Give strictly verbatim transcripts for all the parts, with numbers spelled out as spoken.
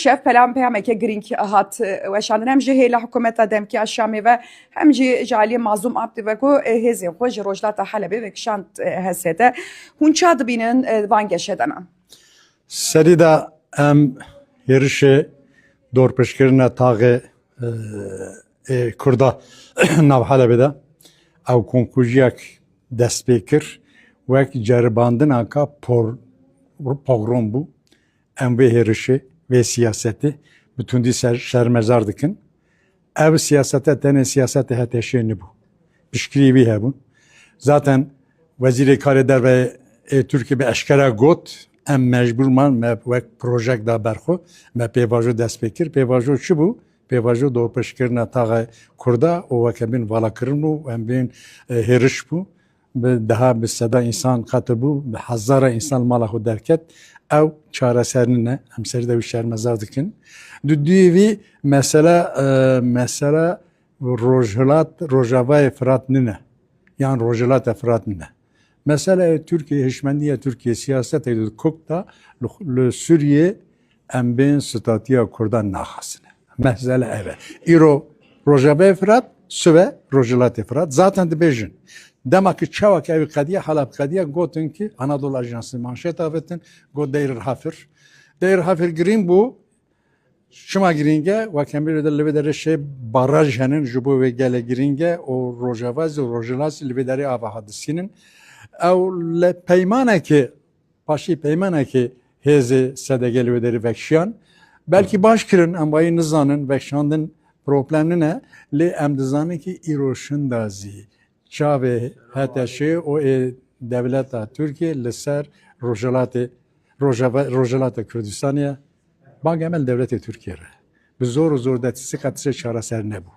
Şev pelam peyameke girîng hat, e, weşandin hem ji hêla hikûmeta demkî ya Şamê ve hem jî ji aliyê Mazlûm Abdî ve ku, e, hêzên xwe ji Rojhilata Helebê vekişand, e, H S D. Hûn ça dibînin, e, van geşedanan? Serî de em hêrişê dorpêçkirina taxê, e, ê Kurda nav Helebê de ew komkujiyek dest pê kir, wek ceribandinaka por-, pogrom bû. Em vê hêrişê, vê siyasetê bi tundî ser-, şermezar dikin. Ev siyasete tenê siyasete H T Ş'ê nibû. Piştgirî wî hebûn. Zaten Wezîrê Karê Derve ê Tirkiyê bi eşkere got, em mecbûr man, me wek projek da ber xwe, me pêvajo dest pê kir. Pêvajo çi bû? Pêvajo dorpêçkirina taxê Kurda û weke bin valakirin bû, em bên, e, hêriş bû. Bi deha, bi seda însan qetil bû, bi hezara însan mala xwe derket. Ew çareser nine. Em serî de wî şermezar dikin. Dudiyê vî mesele, e, mesele Rojhilat, Rojavayê Firat nine. Yan Rojhilata Firat nine. Meseleya Tirkiye, hişmendiya Tirkiye, siyasetê di kok da li, li Sûriye em bên statiya Kurdan naxasine. Mesele ev e. Îro Rojavayê Firat, sibe Rojhilatê Firat. Zaten dibêjin. Dema ki çawa ki ew qediya, Heleb qediya, gotin ki Anadolu Ajansı manşet avêtin, got Deir el Hafir. Deir el Hafir girîng bû, çima girîng e? Weke em bîr de li vê derê şê baraj henin, ji bo wê gelê girîng e û Rojava zî û Rojhilat zî li vê derê ava hadisînin. Ew li peymanekê, paşî peymanekê hêzê S D G li wê derê vekişiyan. Belkî baş kirin, em wayî nizanin, vekişandin problem nine, lê em dizanin ki îro şinda zî çavê H T Ş'ê û ê dewleta Tirkiye li ser Rojhilatê, Rojava-, Rojhilata Kurdistanê ye. Bang em el dewletê Tirkiye re. Bi zor û zordestî qet tiştê çareser nebû.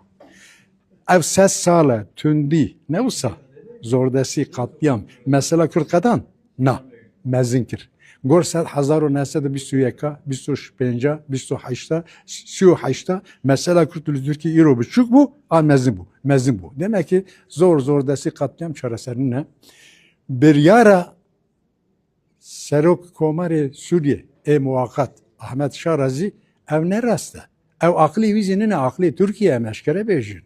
Ev sed sal e tundî, ne wisa? Zordestî, qetlîam. Mesela Kurd qedan? Na. Mezin kir. Gor ser hezar û neh sed û bîst û yeka, bîst û pênca, bîst û heşta, sî û heşta, mesela Kurd li Tirkiye îro biçûk bû, an mezin bû. Mezin bû. Demek ki zor, zordestî, qetlîam çareser nine. Biryara Serok Komarê Sûriyê ê muwaqat Ahmet Şara zî ev ne rast e. Ew aqilê wî zî nine, aqilê Tirkiye, em eşkere bêjin.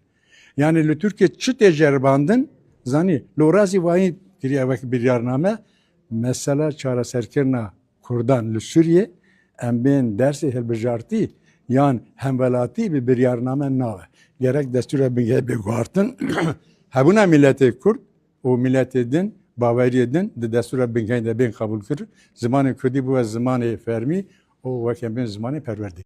Yani li Tirkiye çi tê ceribandin, zanî, li Ora zî wayî kiriye wek biryarname, mesela çareserkirina Kurdan li Sûriyê, em bên dersê hilbijartî yan hemwelatî bi biryarname nabe. Gerek destûra bingehê bê guhartin. Hebûna miletê Kurd û miletê din, baweriyê din di destûra bingehê de bên qebûl kir. Zimanê Kurdî bûye zimanê fermî û weke bên zimanê perwerdê.